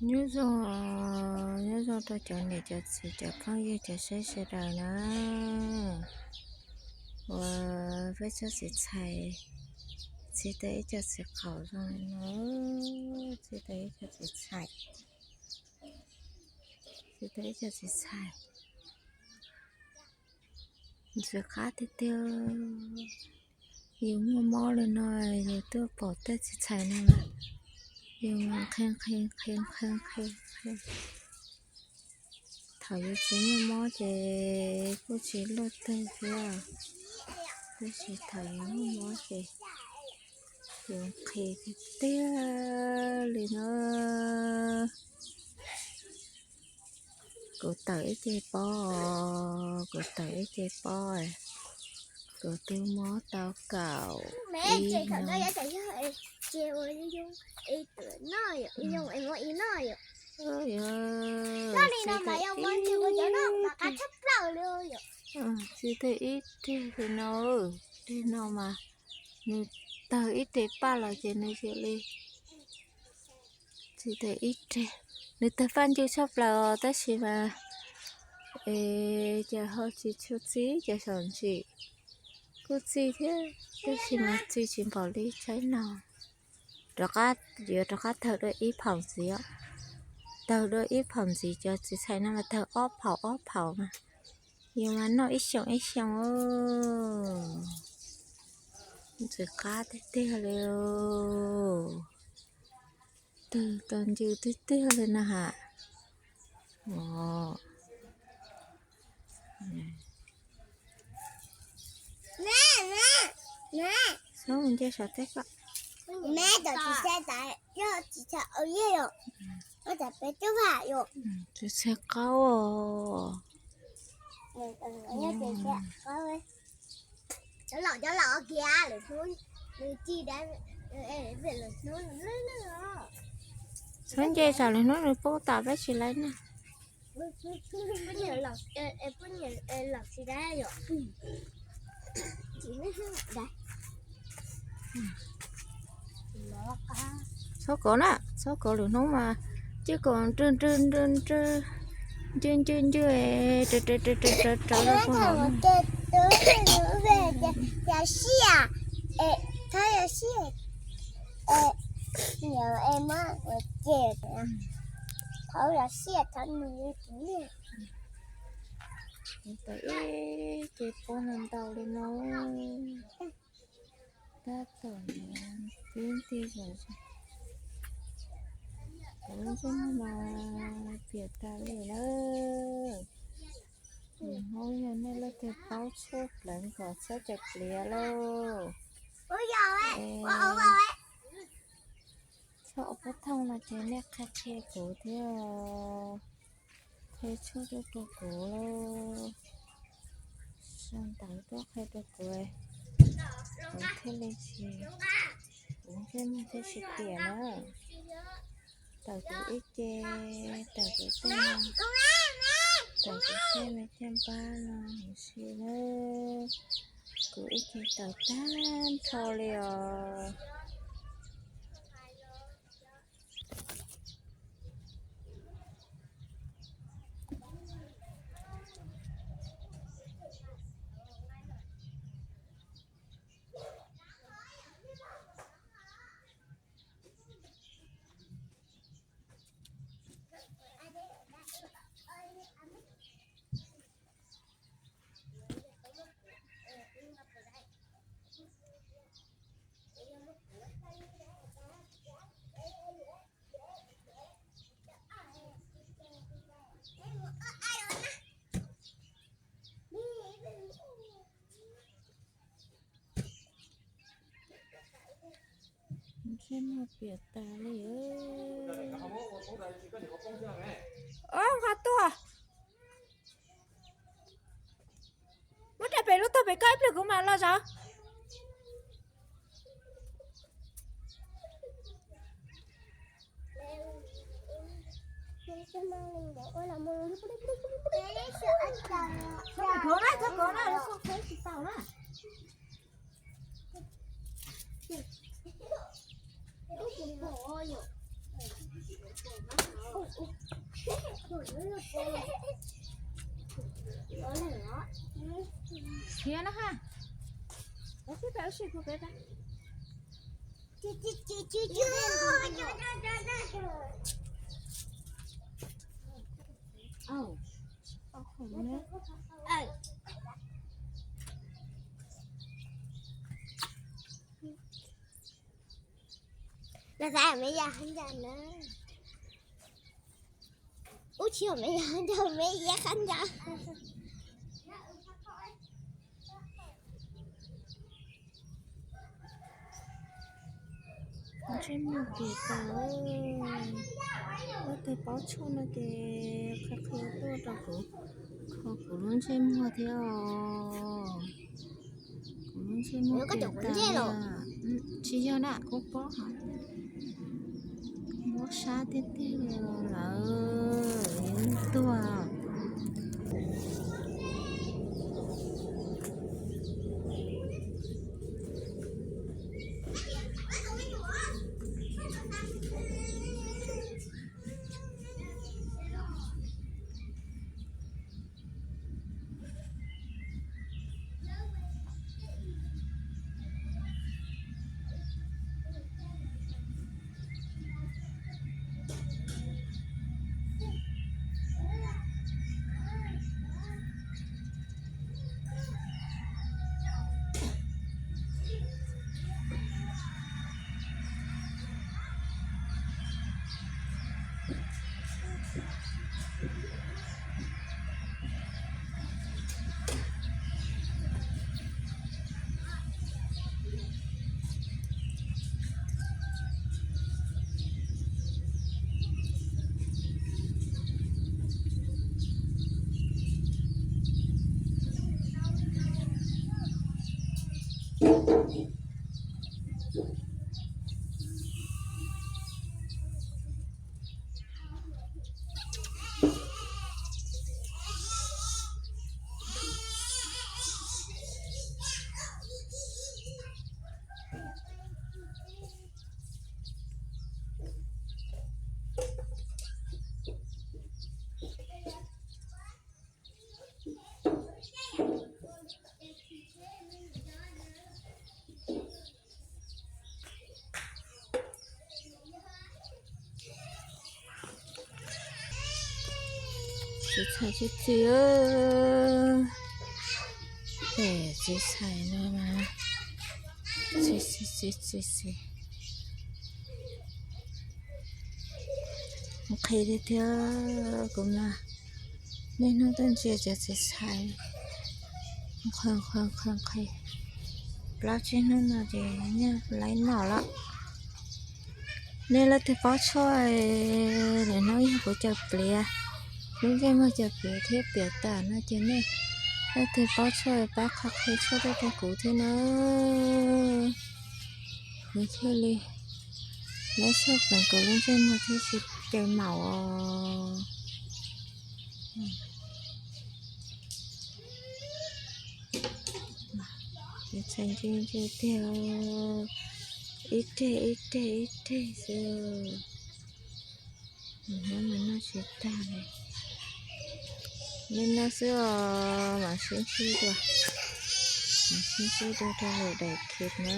Nyob zoo, nyob zoo rau cov niam cov txiv cov phooj ywg cov saib sawv daws na. Uas peb tsob txiv txhais, txi tau ib co txiv qaub zoo li no, txi tau ib co txiv txhais, txi tau ib co txiv txhais. Ntxim qab tiag tiag. Yus muaj mob li no, yus tuaj pom tej txiv txhais no, yus nqhis nqhis nqhis nqhis nqhis nqhis. Thaum yus tsis muaj mob ces kuj tsis luaj twg thiab, tab sis thaum yus muaj mob ces yus nqhis tiag tiag li no. Kuv tawm ib ce pob, kuv tawm ib ce pob, kuv twb mob tau kaum ib hnub. Txi tau ib reg li no, reg no mas nws tawg ib reg paj los ces nws cia li txi tau ib reg. Nws tawg paj ncw tshaj plaws os, tab sis mas es cas ho tsis tshua txi, cas saum ntsim kuj txi thiab, tab sis mas txi tsis npaum li tsaib no. Rov qab, yuav rov qab tawg dua ib phaum ntxiv os. Tawg dua ib phaum ntxiv, cov txiv txhais no mas tawg ob phaum ob phaum mas yus mas noj ib xyoos ib xyoos. Ntxim qab tiag tiag li. Tawg tau ncw tiag tiag li na has. Xoob nce saum teb koj. Txiv txhais qaub os. Xoob nce saum lwm hnub nws poob tas peb tsis laib na. Txhob kov na, txhob kov lwm hnub mas coj kom nrwg nrwg nrwg nrwg, ncw ncw ncw, rawv rawv rawv rawv rawv rawv rau hauv. Tau ib ce pob no ntau li no. Tab tom tib nti zom zaws. Kuv lub ntsej muag mas piam tas li lawm. Nws hnub yog nej leej twg paub tshuaj pleev kom txhob cov pliav lauj. Txhob ua pob thooj no ces nej qhia qhia kuv thiab, qhia tshuaj tuaj rau kuv lauj. Sau ntawv tuaj qhia rau kuv, kuv thiaj li tsis, kuv ntsej muag thiaj tsis piam na. Tawm kuv ib ce, tawm kuv tej, tawm kuv tej me caj npab no huv si na. Kuv ib ce tawm tag nrho li os. Ntsej muag piam tas li. Ob, nqa tuaj. Muab rau pem lub tog pem koj ib pliag kuv mam los zov. Khiav na ha. Los xav me yas qab ncas na. Ub tsis yog me yas qab ncas, me yas qab ncas. Ntsej muag kiag tas, leej twg paub tshuaj no ces qhia qhia tuaj rau kuv, kho kuv lub ntsej muag thiab os. Kuv lub ntsej muag kiag tas li. Tsis yog na, kuv paub hais, muab sab tiag tiag li lawm, yuav tuag. Txiv txhais txiv txiv, es txiv txhais no mas, txiv txiv txiv txiv, qhia tiag tiag kuv mas, niaj hnub tuaj ntsia cov txiv txhais, qhia qhia qhia qhia, plaub tsib hnub no ces nyiaj laib noj lawm. Nej leej twg paub tshuaj, nim no yog kuv cov pliav, lub ntsej muag cov pliav thiab piam tas no ces nej leej twg paub tshuaj pab qhia qhia tshuaj tuaj rau kuv thiab na. Kuv thiaj li laib tshuaj pleev kuv lub ntsej muag thiab tsis raug maum os. Txhais ntse ntse tiag, ib reg ib reg ib reg xwb. Hnub no noj tsis tag li, nej noj xwb os, mam sib ntsib dua, mam sib ntsib dua rau lwm daim clip na.